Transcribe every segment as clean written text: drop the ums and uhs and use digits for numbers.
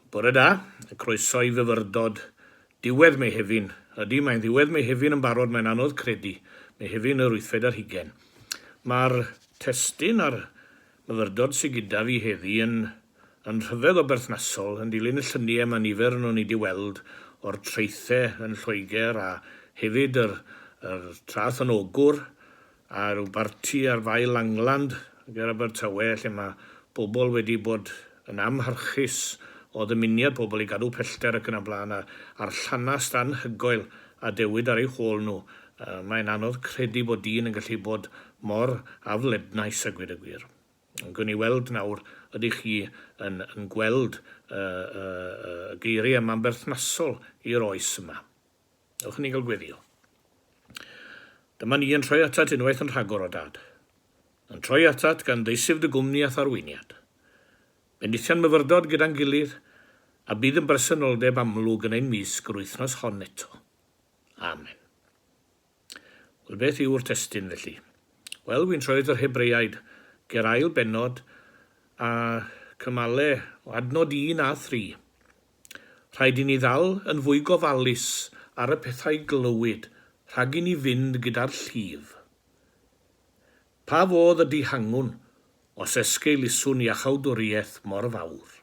Bore da, a croeso i fyfyrdod diwedd Mehefin. Ydy, mae'n ddiwedd Mehefin yn barod, mae'n anodd credu. Mehefin yr wythfed ar hugen. Mae'r testun a'r myfyrdod sydd gyda fi heddi yn, yn rhyfedd o berthnasol, yn dilyn y lluniau mae nifer yn ni wedi weld o'r traethau yn Lloegr a hefyd yr, yr traeth yn Ogwr a rhyw barti ar Fae Langland ger Abertawe lle mae bobl wedi bod yn amharchus o ddymuniad pobl i gadw pellter ac yn y blaen a, a'r llanast anhygoel a dewid ar eu hôl nhw. Uh, mae'n anodd credu bod dyn yn gallu bod mor aflednais a gwed y gwir. Ond gwn i weld nawr ydych chi yn, yn gweld y, y, y geiriau yma'n berthnasol i'r oes yma. Ewch i ni gael gweddio. Dyma ni yn troi atat unwaith yn rhagor, o Dad. Yn troi atat gan ddeisyf dy gwmni a'th arweiniad. Bendithion myfyrdod gyda'n gilydd, a bydd yn bresenoldeb amlwg yn ein mysg yr wythnos hon eto. Amen. Wel, beth yw'r testun felly? Wel, wy'n troi at yr Hebreaid ger ail bennod a cymale o adnod 1 a 3. Rhaid i ni ddal yn fwy gofalus ar y pethau glywyd rhag i ni fynd gyda'r llif. Pa fodd y dihangwn os esgeuluswn iachawdwriaeth mor fawr?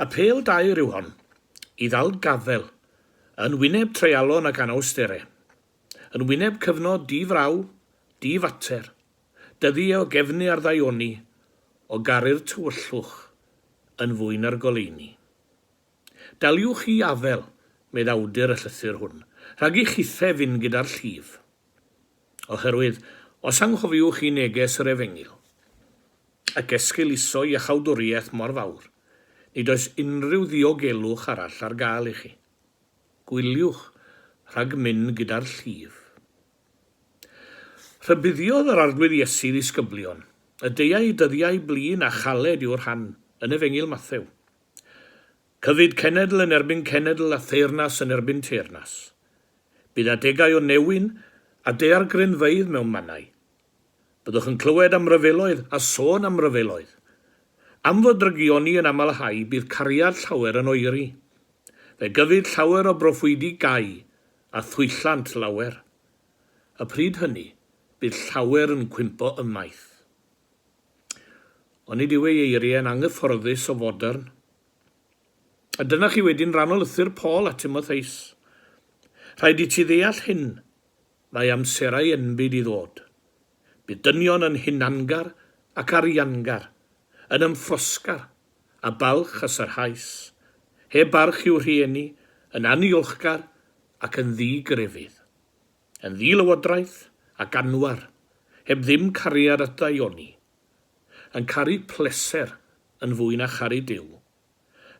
Apêl daer yw hon, i ddal gafael, yn wyneb treialon ac anawstere, yn wyneb cyfnod di-fraw, di-fater, dyddie o gefnu ar ddaioni, o garu'r tywyllwch yn fwy na'r goleuni. Daliwch chi afel, medd awdur y llythyr hwn, rhag i chithe fynd gyda'r llif. Oherwydd, os anghofiwch chi neges yr Efengyl, ac esgeuluso iachawdwriaeth mor fawr, nid oes unrhyw ddiogelwch arall ar gael i chi. Gwyliwch rhag mynd gyda'r llif. Rhybuddiodd yr Arglwydd Iesu ddisgyblion, y deuai dyddiau blin a chaled i'w rhan, yn Efengyl Mathew. Cyfyd cenedl yn erbyn cenedl a theyrnas yn erbyn teyrnas. Bydd adegau o newyn a daeargrynfeydd mewn mannau. Byddwch yn clywed am ryfeloedd a sôn am ryfeloedd. Am fod drygioni yn amlhau, bydd cariad llawer yn oeri. Fe gyfyd llawer o broffwydi gau a thwyllant lawer. Y pryd hynny, bydd llawer yn cwympo ymaith. Onid yw ei eiriau'n anghyfforddus o fodern? A dyna chi wedyn ran o lythyr Paul at Timotheus. Rhaid i ti ddeall hyn, mae amserau enbyd i ddod. Bydd dynion yn hunangar ac ariangar, yn ymffrosgar, a balch a sarhaus, heb barch i'w rhieni, yn anniolchgar ac yn ddi-grefydd. Yn ddi-lywodraeth ac anwar, heb ddim cariad at ddaioni. Yn caru pleser yn fwy na charu Duw.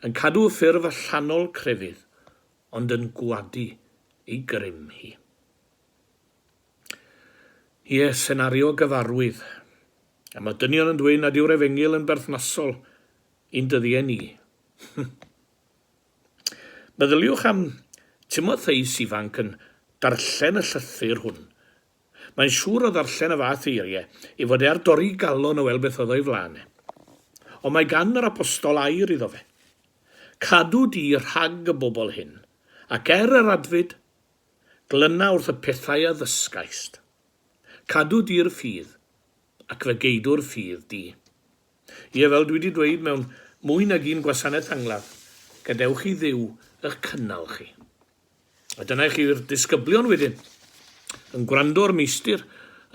Yn cadw ffurf allanol crefydd, ond yn gwadu ei grym hi. Ie, senario gyfarwydd. A mae dynion yn dweud nad yw'r efengyl yn berthnasol i'n dyddiau ni. Meddyliwch am Timotheus ifanc yn darllen y llythyr hwn. Mae'n siŵr o ddarllen y fath eiriau ei fod e ar dorri galon o weld beth oedd o'i flaen e. Ond mae gan yr apostol air iddo fe. Cadw di rhag y bobl hyn, ac er yr adfyd, glyna wrth y pethau a ddysgaist. Cadw di'r ffydd, ac fe geidw'r ffydd di. Ie, fel dwi 'di dweud mewn mwy nag un gwasanaeth angladd, gadewch i Dduw ych cynnal chi. A dyna i chi'r disgyblion wedyn, yn gwrando ar meistr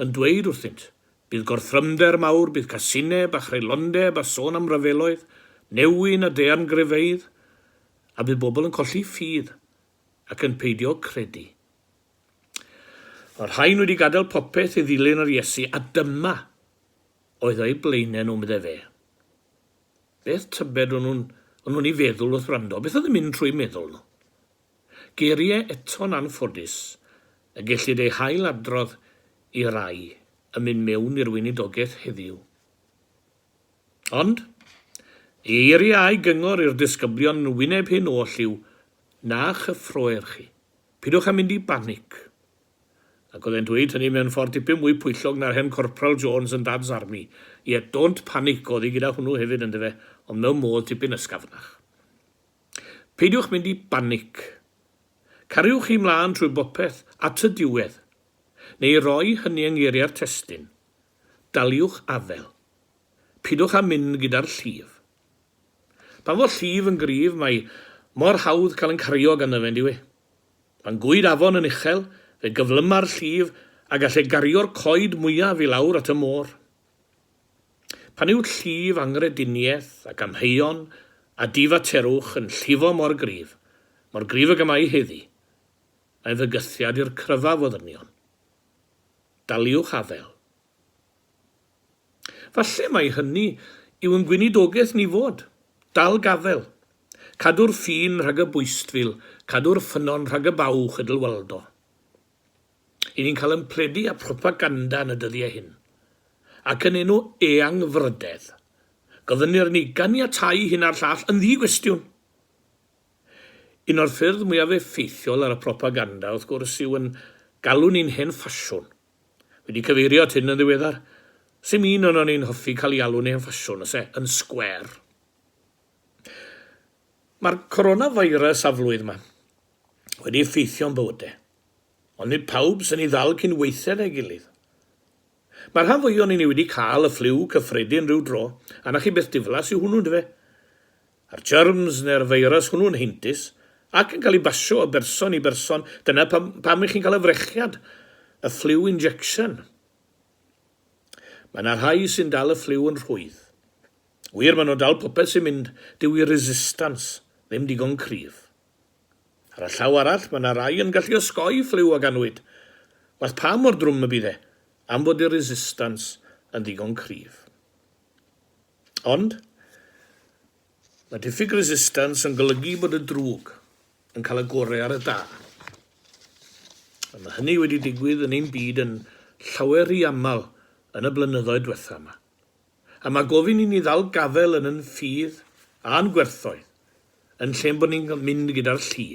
yn dweud wrthynt, bydd gorthrymder mawr, bydd casineb a chreulondeb a sôn am ryfeloedd, newyn a daearngrefeydd, a bydd bobl yn colli ffydd ac yn peidio credu. Mae'r rhain wedi gadael popeth i ddilyn yr Iesu, a dyma oedd o'u blaenau nhw, medde fe. Beth tybed o'n nhw'n o'n nhw'n ei feddwl wrth wrando? Beth oedd yn mynd trwy meddwl nhw? Geiriau eto'n anffodus y gellid eu hail adrodd i rai yn mynd mewn i'r weinidogaeth heddiw. Ond, ei eiriau a'i gyngor i'r disgyblion yn wyneb hyn oll yw, na chyffroer chi. Pidwch â mynd i banic. Ac oedd e'n dweud hynny mewn ffordd dipyn mwy pwyllog na'r hen Corporal Jones yn Dad's Army. Ie, don't panic oedd hi gyda hwnnw hefyd yndyfe, ond mewn modd tipyn ysgafnach. Peidiwch mynd i banic. Cariwch chi mlaen trwy bopeth at y diwedd, neu i roi hynny yng ngeiriau'r testun, daliwch afel. Pidwch â mynd gyda'r llif. Pan fo llif yn gryf, mae mor hawdd cael yn cario ganddo fe, yndyw e? Pan gwyd afon yn uchel, fe gyflyma'r llif a gall e gario'r coed mwyaf i lawr at y môr. Pan yw llif anghrediniaeth ac amheuon a difaterwch yn llifo mor gryf, mor gryf ag y mae heddi, mae'n fygythiad i'r cryfaf o ddynion. Daliwch afel. Falle mai hynny yw yn gweinidogaeth ni fod, dal gafel, cadw'r ffin rhag y bwystfil, cadw'r ffynnon rhag y baw, chwedl Waldo. I ni'n cael yn pledu â phropaganda yn y dyddiau hyn, ac yn enw eangfrydedd, gofynnir ni ganiatáu hyn a'r llall yn ddi-gwestiwn. Un o'r ffyrdd mwyaf effeithiol ar y propaganda, wrth gwrs, yw yn galw ni'n hen ffasiwn. Wedi cyfeirio at hyn yn ddiweddar. Sim un onon ni'n hoffi cael ei alw'n hen ffasiwn, oes e? Yn sgwêr. Mae'r coronavirus aflwydd yma wedi effeithio'n bywydau, ond nid pawb sy'n ei ddal cyn weithied â'i gilydd. Mae'r rhan fwyaf o'n ni wedi cael y ffliw cyffredin rhyw dro, a 'na chi beth diflas yw hwnnw, yndyfe? A'r germs neu'r feirws hwnnw'n heintus ac yn cael ei basio o berson i berson, dyna pam, pam i chi'n cael y frechiad, y flu injection. Mae yna rhai sy'n dal y ffliw yn rhwydd. Wir, maen nhw'n dal popeth sy'n mynd, dyw i resistance ddim digon cryf. Ar y llaw arall, mae yna rai yn gallu osgoi ffliw ag annwyd, waeth pa mor drwm y bydd e, am fod y resistance yn ddigon cryf. Ond, mae diffyg resistance yn golygu bod y drwg yn cael y gorau ar y da. A mae hynny wedi digwydd yn ein byd yn llawer rhy aml yn y blynyddoedd diwetha yma. A mae gofyn i ni ddal gafel yn yn ffydd a'n gwerthoedd, yn lle'n bod ni'n mynd gyda'r llu.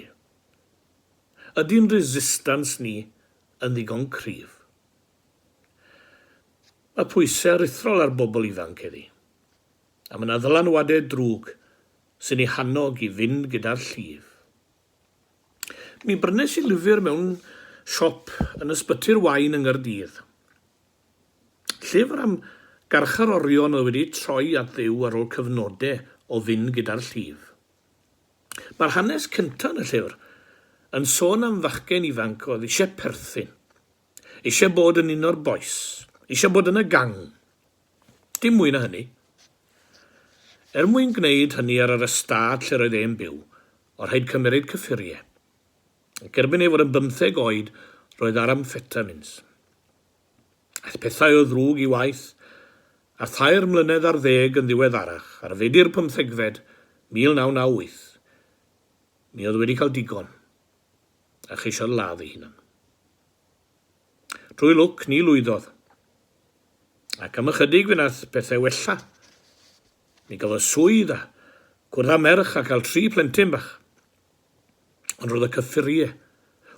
Ydy'n resistance ni yn ddigon cryf? Mae pwysau aruthrol ar bobl ifanc heddi, a mae yna ddylanwadau drwg sy'n eu hannog i fynd gyda'r llif. Mi brynes i lyfr mewn siop yn Ysbyty'r Waun yng Nghaerdydd. Llyfr am garcharorion oedd wedi troi at Dduw ar ôl cyfnodau o fynd gyda'r llif. Mae'r hanes cyntaf yn y llyfr yn sôn am fachgen ifanc oedd eisiau perthyn. Eisiau bod yn un o'r bois. Eisiau bod yn y gang. Dim mwy na hynny. Er mwyn gwneud hynny ar yr ystâd lle roedd e'n byw, oedd rhaid cymeryd cyffuriau. Ac erbyn ei fod yn bymtheg oed, roedd ar amphetamines. Aeth pethau o ddrwg i waeth, a thair mlynedd ar ddeg yn ddiweddarach, ar Fedi'r pymthegfed, 1998, mi oedd wedi cael digon, a cheisiodd ladd ei hunan. Drwy lwc, ni lwyddodd. Ac am ychydig fe wnaeth pethau wella. Mi gafodd swydd a cwrdd â merch a cael tri phlentyn bach. Ond roedd y cyffuriau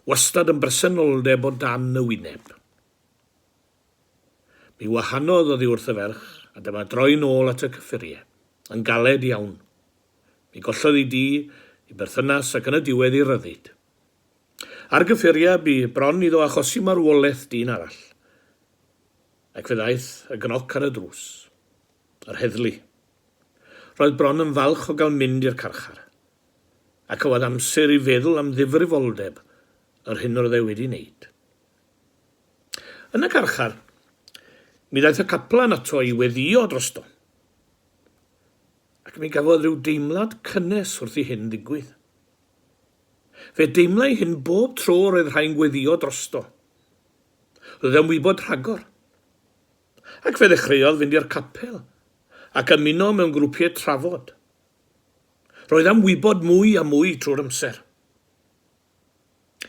wastad yn bresenoldeb o dan y wyneb. Mi wahanodd oddi wrth y ferch a dyma droi nôl at y cyffuriau, yn galed iawn. Mi gollodd ei dŷ, ei berthynas ac yn y diwedd ei ryddid. Ar gyffuriau bu bron iddo achosi marwolaeth dyn arall, ac fe ddaeth y gnoc ar y drws. Yr heddlu. Roedd bron yn falch o gael mynd i'r carchar, ac cafodd amser i feddwl am ddifrifoldeb yr hyn roedd e wedi wneud. Yn y carchar, mi ddaeth y caplan ato i weddïo drosto, ac mi gafodd rhyw deimlad cynnes wrth i hyn ddigwydd. Fe deimlai hyn bob tro roedd rhai'n gweddïo drosto. Roedd am wybod rhagor. Ac fe ddechreuodd fynd i'r capel ac ymuno mewn grwpiau trafod. Roedd am wybod mwy a mwy trwy'r amser.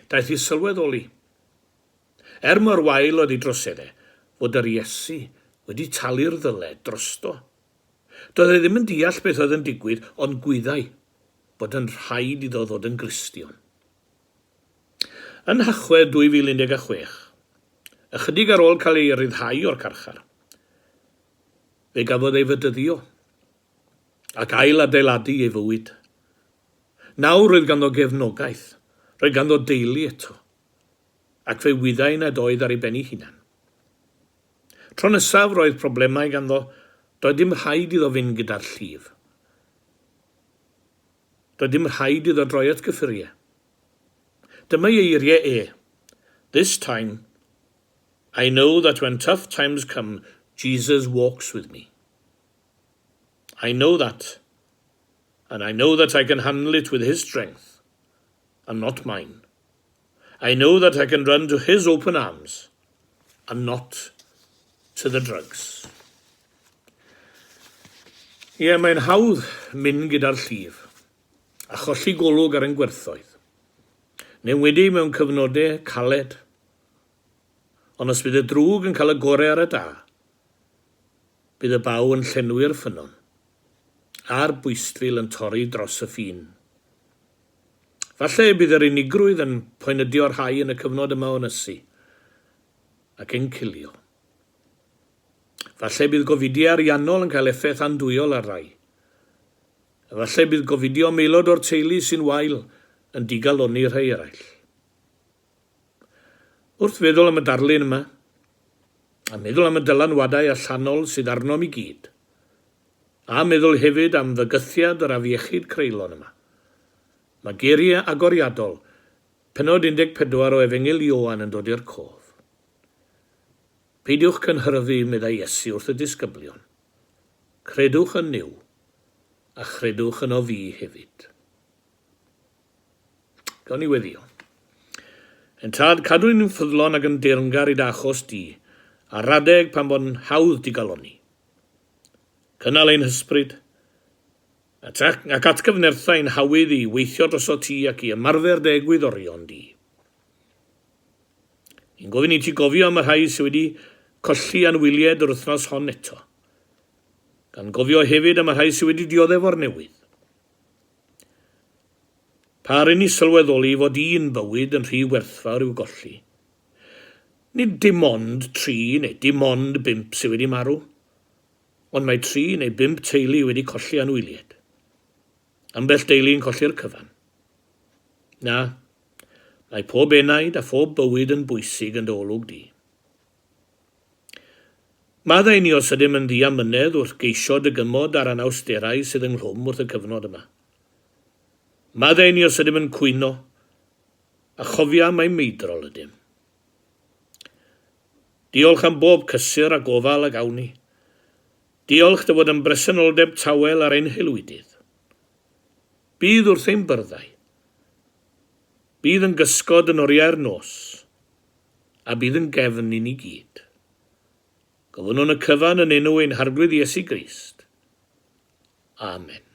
Daeth i sylweddoli, er mor wael oedd ei droseddau, fod yr Iesu wedi talu'r ddyled drosto. Doedd e ddim yn deall beth oedd yn digwydd, ond gwyddai bod yn rhaid iddo ddod yn Gristion. Yn Nhachwedd 2016, Ychydig ar ôl cael ei ryddhau o'r carchar, fe gafodd ei fedyddio ac ail-adeiladu ei fywyd. Nawr roedd ganddo gefnogaeth, roedd ganddo deulu eto, ac fe wyddai nad oedd ar ei ben ei hunan. Tro nesaf roedd problemau ganddo, doedd dim rhaid iddo fynd gyda'r llif. Doedd dim rhaid iddo droi at gyffuriau. Dyma ei eiriau e, This time, I know that when tough times come, Jesus walks with me. I know that, and I know that I can handle it with his strength, and not mine. I know that I can run to his open arms, and not to the drugs. Ie, mae'n hawdd mynd gyda'r llif, a cholli golwg ar ein gwerthoedd. Yn enwedig mewn cyfnodau caled. Ond os bydd y drwg yn cael y gorau ar y da, bydd y baw yn llenwi'r ffynnon, a'r bwystfil yn torri dros y ffin. Falle y bydd yr unigrwydd yn poenydio'r rhai yn y cyfnod yma o ynysu ac encilio. Falle bydd gofidiau ariannol yn cael effaith andwyol ar rai. Efallai bydd gofidio am aelod o'r teulu sy'n wael yn digalonni rhai eraill. Wrth feddwl am y darlun yma, a meddwl am y dylanwadau allanol sydd arnom i gyd, a meddwl hefyd am fygythiad yr afiechyd creulon yma, mae geiriau agoriadol pennod 14 o Efengyl Ioan yn dod i'r cof. Peidiwch cynhyrfu, meddai Iesu wrth y disgyblion. Credwch yn Nuw, a chredwch yno fi hefyd. Gawn ni weddio. Ein tad, cadw ni'n ffyddlon ac yn deyrngar i dy achos di, ar adeg pan fo'n hawdd digalonni. Cynnal ein hysbryd, ac atgyfnertha ein hawydd i weithio drosot ti ac i ymarfer dy egwyddorion di. Ni'n gofyn i ti gofio am y rhai sydd wedi colli anwyliaid yr wythnos hon eto, gan gofio hefyd am y rhai sydd wedi dioddef o'r newydd. Pa rŷn ni sylweddoli fod un bywyd yn rhy werthfawr i'w golli? Nid dim ond tri neu dim ond bump sydd wedi marw, ond mae tri neu bump teulu wedi colli anwyliaid. Ambell deulu yn colli'r cyfan. Na, mae pob enaid a phob bywyd yn bwysig yn dy olwg di. Maddau ni os ydym yn ddiamynedd wrth geisio dygymod â'r anawsterau sydd ynghlwm wrth y cyfnod yma. Maddau ni os ydym yn cwyno, a chofia mai meidrol ydym. Diolch am bob cysur a gofal a gawn ni. Diolch dy fod yn bresenoldeb tawel ar ein haelwydydd. Bydd wrth ein byrddau. Bydd yn gysgod yn oriau'r nos, a bydd yn gefn i ni gyd. Gofynnwn y cyfan yn enw ein Harglwydd Iesu Grist. Amen.